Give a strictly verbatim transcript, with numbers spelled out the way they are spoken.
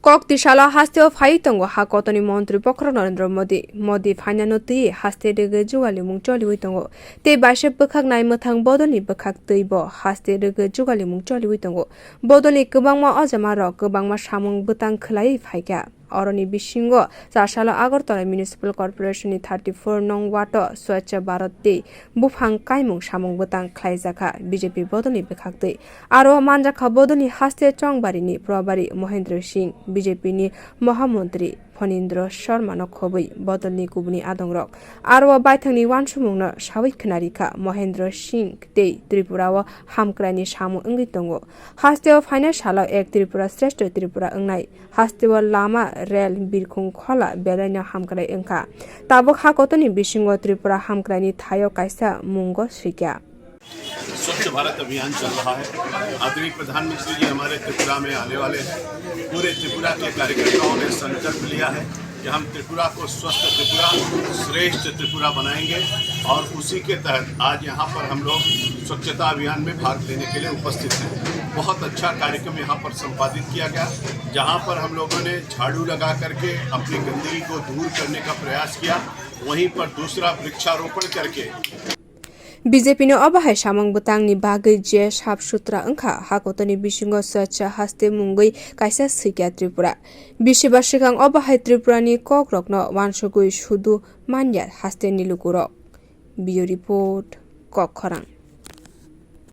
Kok tisalo hasteo phaiwi tongo ha kotorni montri bokhorok Narendra Modi. Modi phainano twiwi haste rwgwi jugalimung choliwi tongo. Tei baisa bwkhak nai mwthang bodolni bwkhak twibo haste rwgwi jugalimung choliwi tongo. Bodolni kwbangma ojamarok kwbangma samung bwtang khwlaiwi phaikha. Oroni bisingo chasalo Agartala Municipal Corporation ni thirty four nong wato Swachh Bharat tei buphang kaimung samung bwtang khlaijakha B J P bodolni bwkhaktwi. Aro manjakha bodolni haste Chongbarini Probari Mohendra Singh, B J P ni Mohamontri Phanindra Sharma no khobwi bodolni kubuni adongrok. Aro baithangni wansukmungno sawi khwnarikha Mohendra Singh tei Tripura o hamkraini samung wngwi tongo. Hasteo phainai salo ek Tripura Shrestho Tripura wngnai. Hasteo lama, rel, birkhung khola belaino hamkrai wngkha. Tabuk ha kotorni bisingo Tripura hamkraini thaio kaisa mungo swikha. स्वच्छ भारत अभियान चल रहा है। आदरणीय प्रधानमंत्री जी हमारे त्रिपुरा में आने वाले हैं। पूरे त्रिपुरा के कार्यकर्ताओं ने संकल्प लिया है कि हम त्रिपुरा को स्वस्थ त्रिपुरा, श्रेष्ठ त्रिपुरा बनाएंगे और उसी के तहत आज यहाँ पर हम लोग स्वच्छता अभियान में भाग लेने के लिए उपस्थित हैं। बहुत अच्छा कार्यक्रम यहाँ पर संपादित किया गया, जहाँ पर हम लोगों ने झाड़ू लगा करके अपनी गंदगी को दूर करने का प्रयास किया, वहीं पर दूसरा वृक्षारोपण करके B J P ni obo hai samung bwtangni bagwi je sap sutra wngkha, ha kotorni bisingo Swachh Haste mungwi kaisa swikha Tripura. Bisi ba swkang obo hai Tripura ni kokrokno wansugwi sudu manya hasteni lukurok. Bureau Report, Kokkhorang.